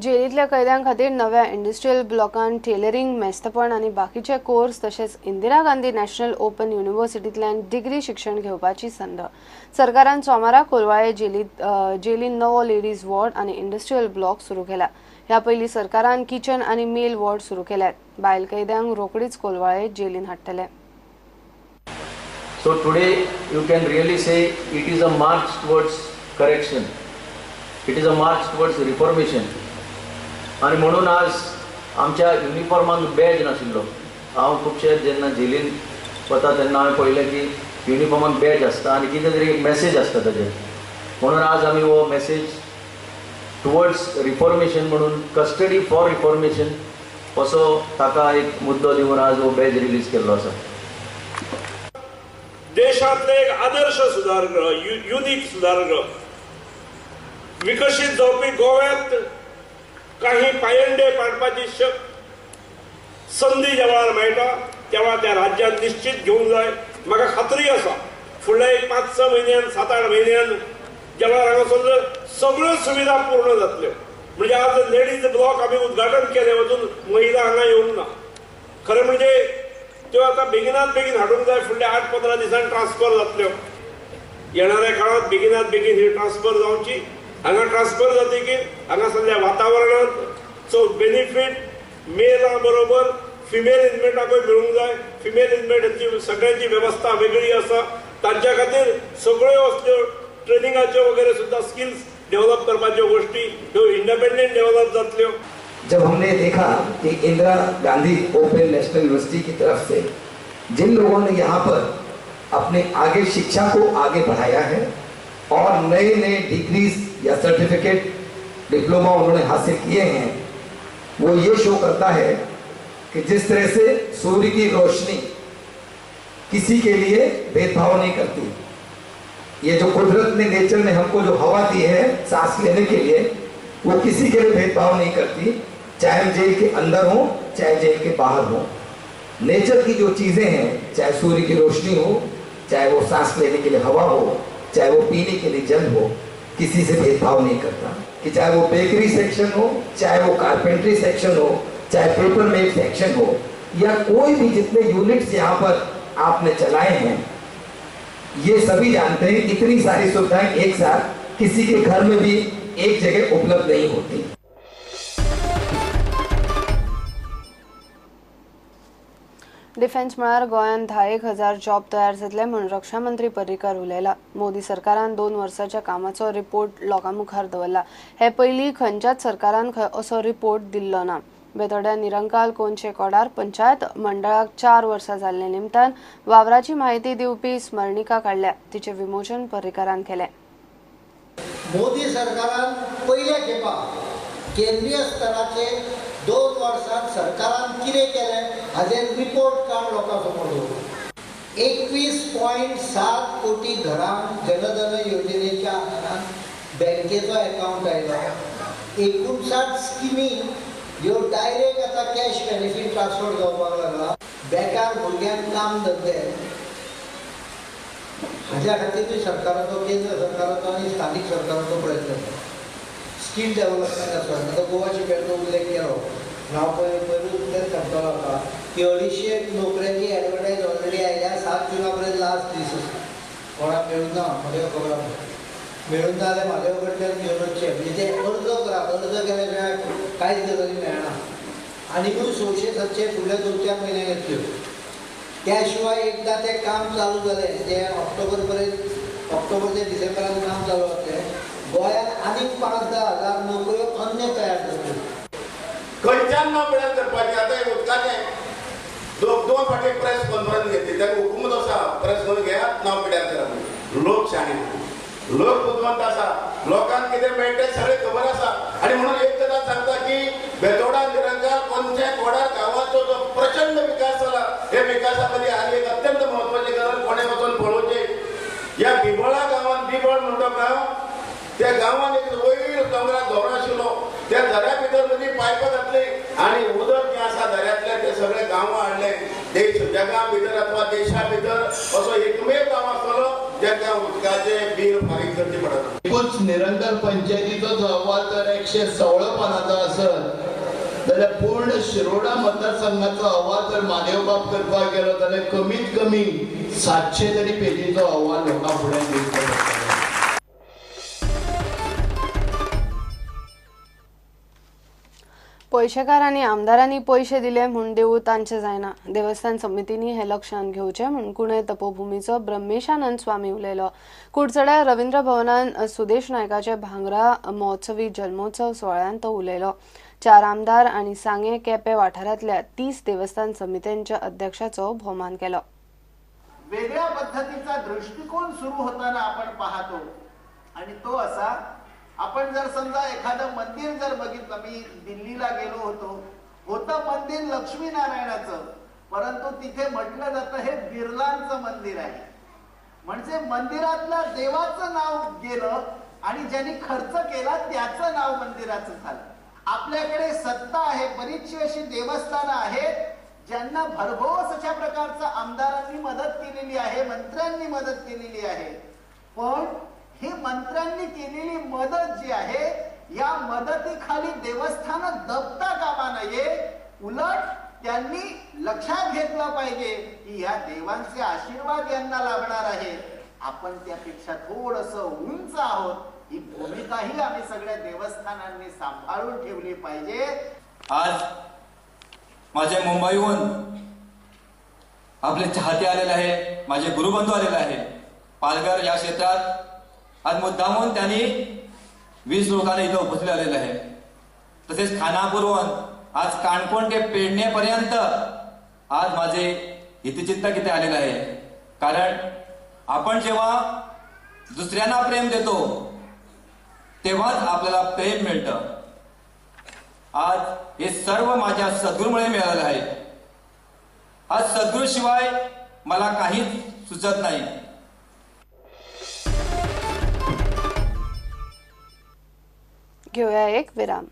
जेलींतल्या कैद्यां खातीर नव्या industrial ब्लॉकान tailoring, मेस्तपण आनी बाकीचे कोर्स तशेंच इंदिरा गांधी नॅशनल ओपन युनिव्हर्सिटींतल्यान डिग्री शिक्षण घेवपाची संद. सरकारान सोमारा कोलवाळे जेलीन नवो लेडीज वॉर्ड आनी इंडस्ट्रियल ब्लॉक सुरू केला. ह्या पयलीं सरकारान किचन आनी मेल वॉर्ड सुरू केल्यात. बायल कैद्यांक रोखडीच कोलवाळे जेलीन हाडटले. So today you can really say it is a march towards correction. It is a march towards reformation. आणि म्हणून आज आमच्या युनिफॉर्माक बॅज नाशिल्लो. हांव खुबशे जेन्ना जेलीन वता तेन्ना हांवें पळयलें की युनिफॉर्माक बॅज आसता आनी कितें तरी एक मॅसेज आसता ताजेर. म्हणून आज आमी हो मॅसेज टुवर्ड्स रिफॉर्मेशन म्हणून कस्टडी फॉर रिफॉर्मेशन असो ताका एक मुद्दो दिवन आज हो बॅज रिलीज केल्लो आसा. देशांतले एक आदर्श सुधारगृह, युनिक सुधारगृह विकसीत जावपी गोव्यात काही पायंडे पाडपाची संदी ज्या वेळार मेळटा तेव्हा त्या राज्यात निश्चित घेवंक जाय. म्हाका खात्री आसा फुडल्या एक 5-6 म्हयन्यान 7-8 म्हयन्यान ज्या वेळार हांगासर सगळ्यो सुविधा पूर्ण जातल्यो. म्हणजे आज लेडीज ब्लॉक आमी उद्घाटन केलें, अजून महिला हांगा येवंक ना. खरें म्हणजे त्यो आतां बेगिनात बेगीन हाडूंक जाय. फुडल्या 8-15 दिसांनी ट्रान्सफर जातल्यो. येणाऱ्या काळात बेगिनात बेगीन ही ट्रान्सफर जावची. हांगा ट्रान्सफर जातकीर हांगासरल्या वातावरणांत चो बेनिफीट मेला बरोबर फिमेल इनमेटाकूय मेळूंक जाय. फिमेल इनमेटाची सगळ्यांची वेवस्था वेगळी आसा. तांच्या खातीर सगळ्यो असल्यो ट्रेनिंगाच्यो वगैरे सुद्दां स्किल्स डेव्हलप करपाच्यो गोष्टी ह्यो इंडिपेंडंट डेव्हलप जातल्यो. जब हमने देखा कि Indira Gandhi open national university की तरफ से जिन लोगों ने यहाँ पर अपने आगे शिक्षा को आगे बढ़ाया है और नए नए डिग्रीज या सर्टिफिकेट डिप्लोमा उन्होंने हासिल किए हैं, वो ये शो करता है कि जिस तरह से सूर्य की रोशनी किसी के लिए भेदभाव नहीं करती, ये जो कुदरत ने, नेचर ने हमको जो हवा दी है सांस लेने के लिए, वो किसी के लिए भेदभाव नहीं करती, चाहे हम जेल के अंदर हो चाहे जेल के बाहर हो। नेचर की जो चीज़ें हैं, चाहे सूर्य की रोशनी हो, चाहे वो सांस लेने के लिए हवा हो, चाहे वो पीने के लिए जल हो, किसी से भेदभाव नहीं करता। कि चाहे वो बेकरी सेक्शन हो, चाहे वो कारपेंट्री सेक्शन हो, चाहे पेपर मेड सेक्शन हो, या कोई भी जितने यूनिट्स यहाँ पर आपने चलाए हैं, ये सभी जानते हैं इतनी सारी सुविधाएं एक साथ किसी के घर में भी एक जगह उपलब्ध नहीं होती। डिफेन्स मळार गोंयांत 10,000 जॉब तयार जातले म्हूण रक्षा मंत्री पर्रीकार उलयला. मोदी सरकारान 2 वर्सांच्या कामाचो रिपोर्ट लोकां मुखार दवरला. हे पयलीं खंयच्याच सरकारान असो रिपोर्ट दिल्लो ना. बेतोड्या निरंकाल कोनशे कोडार पंचायत मंडळाक 4 वर्सां जाल्ले निमतान वावराची म्हायती दिवपी स्मरणिका काडल्या. तिचें विमोचन पर्रीकारान केलें. मोदी सरकारान पयल्या खेपा केंद्रीय स्तराचेर 2 वर्सांत सरकारान कितें केलें हाजेर रिपोर्ट कार्ड लोकां समोर दवरलो. 21.7 कोटी घरांक जनधन योजनेच्या आदारान बँकेचो एकावंट आयलो. 59 स्किमी ह्यो डायरेक्ट आतां कॅश बेनिफीट ट्रान्सफर जावपाक लागला. बेकार भुरग्यांक काम धंदे हाज्या खातीरूय सरकाराचो, केंद्र सरकाराचो आनी स्थानीक सरकाराचो प्रयत्न आसा. स्कील डेव्हलपमेंट आसा. आतां गोवा शिप्याचो उल्लेख केलो, हांव पयरूच तेंच सांगतालो आतां की 250 नोकऱ्यांची एडवर्टायज ऑलरेडी आयल्या. 7 जुना पर्यंत लास्ट दीस आसा. कोणाक मेळूंक ना म्हाका खबर आसा, मेळूंक ना जाल्यार म्हाज्या कडल्यान घेवन वचचें. म्हणजे ते अर्ज करात, अर्ज केल्या शिवाय कांयच गजाली मेळना. आनिकूय 600-700 फुडल्या 2-4 म्हयन्यांक येतल्यो. त्या शिवाय एकदां तें काम चालू जालें, तें ऑक्टोबर पर्यंत, ऑक्टोबर ते डिसेंबरान काम चालू जातलें. गोंयांत आनीक 5-10 हजार नोकऱ्यो अन्य तयार जातल्यो. खंयच्यान नांव पिड्यार करपाचें. आतां हें उदकाचें 2 फावटी प्रेस कॉन्फरन्स घेतली, ताका हुकूमत आसा प्रेस कॉन्फरन्स घेयात, नांव पिड्यार करा. लोक शाणे, लोक बुदवंत आसा, लोकांक कितें मेळटा सगळें खबर आसा. आनी म्हणून एक गजाल सांगता की बेतोडा निरंकाल कोनशे कोडार गांवाचो जो प्रचंड विकास जाला, हे विकासा मदीं आनी एक अत्यंत म्हत्वाची गजाल कोणें वचून पळोवची. ह्या बिबळा गांवांत, बिबळ म्हणटा गांव, त्या गांवांत एक वयर दोंगराक झरो आशिल्लो, त्या झऱ्या भितर मदीं पायपां घातली आनी उदक जें आसा झऱ्यांतलें तें सगळें गांवां हाडलें. देश जगा भितर अथवा देशा भितर असो एकमेव गांव आसतलो ज्या उदकाचें बील फारीक करचें पडना. एकूच निरंतर पंचायतीचो जो अहवाल जर 116 पानांचो आसत जाल्यार पूर्ण शिरोडा मतदारसंघाचो अहवाल जर म्हादेवबाब करपाक गेलो जाल्यार कमीत कमी 700 तरी पेजींचो अहवाल लोकां फुडें दिवचो पडटलो. पयशेकार आनी आमदारांनी पयशे दिले म्हूण देवूळ तांचे जायना. देवस्थान समितींनी हे लक्षांत घेवचें म्हूण कुणय तपोभुमीचो ब्रह्मेशानंद स्वामी उलयलो. कुडचड्यार रवींद्र भवनान सुदेश नायकाचे भांगरा महोत्सवी जल्मोत्सव सुवाळ्यांत तो उलयलो. 4 आमदार आनी सांगे केपें वाठारांतल्या 30 देवस्थान समित्यांच्या अध्यक्षाचो भोवमान केलो. वेगळ्या पद्धतीचा दृष्टिकोन सुरू होताना आपण पाहतो आणि तो असा, आपण जर समजा एखादं मंदिर जर बघितलं, मी दिल्लीला गेलो होतो, होतं मंदिर लक्ष्मीनारायणाचं, परंतु तिथे म्हटलं जातं हे बिर्लांचं मंदिर आहे. म्हणजे मंदिरातल्या देवाचं नाव गेलं आणि ज्यांनी खर्च केला त्याचं नाव मंदिराचं झालं. आपल्याकडे सत्ता आहे, बरीचशी अशी देवस्थानं आहेत ज्यांना भरघोस अशा प्रकारचा आमदारांनी मदत केलेली आहे, मंत्र्यांनी मदत केलेली आहे, पण ही मंत्र्यांनी केलेली मदत जी आहे या मदतीखाली देवस्थान दबता कामा नये. उलट त्यांनी लक्षात घेतलं पाहिजे की या देवांचे आशीर्वाद यांना लाभणार आहे, आपण त्यापेक्षा थोडस उंच आहोत. ही भूमिकाही आम्ही सगळ्या देवस्थानांनी सांभाळून ठेवली पाहिजे. आज माझे मुंबईहून आपले चाहते आलेले आहे, माझे गुरुबंधू आलेले आहे. पालघर या क्षेत्रात आज मुद्दामून त्यांनी 20 लोकांना इथं उपस्थित आलेलं आहे. तसेच खानापूरहून आज काणकोण ते पेडणेपर्यंत आज माझे हितचिंतक इथे आलेले आहे. कारण आपण जेव्हा दुसऱ्यांना प्रेम देतो तेव्हाच आपल्याला प्रेम मिळतं. आज हे सर्व माझ्या सद्गुरूमुळे मिळालं आहे. आज सद्गुरूशिवाय मला काहीच सुचत नाही. घेऊया एक विराम.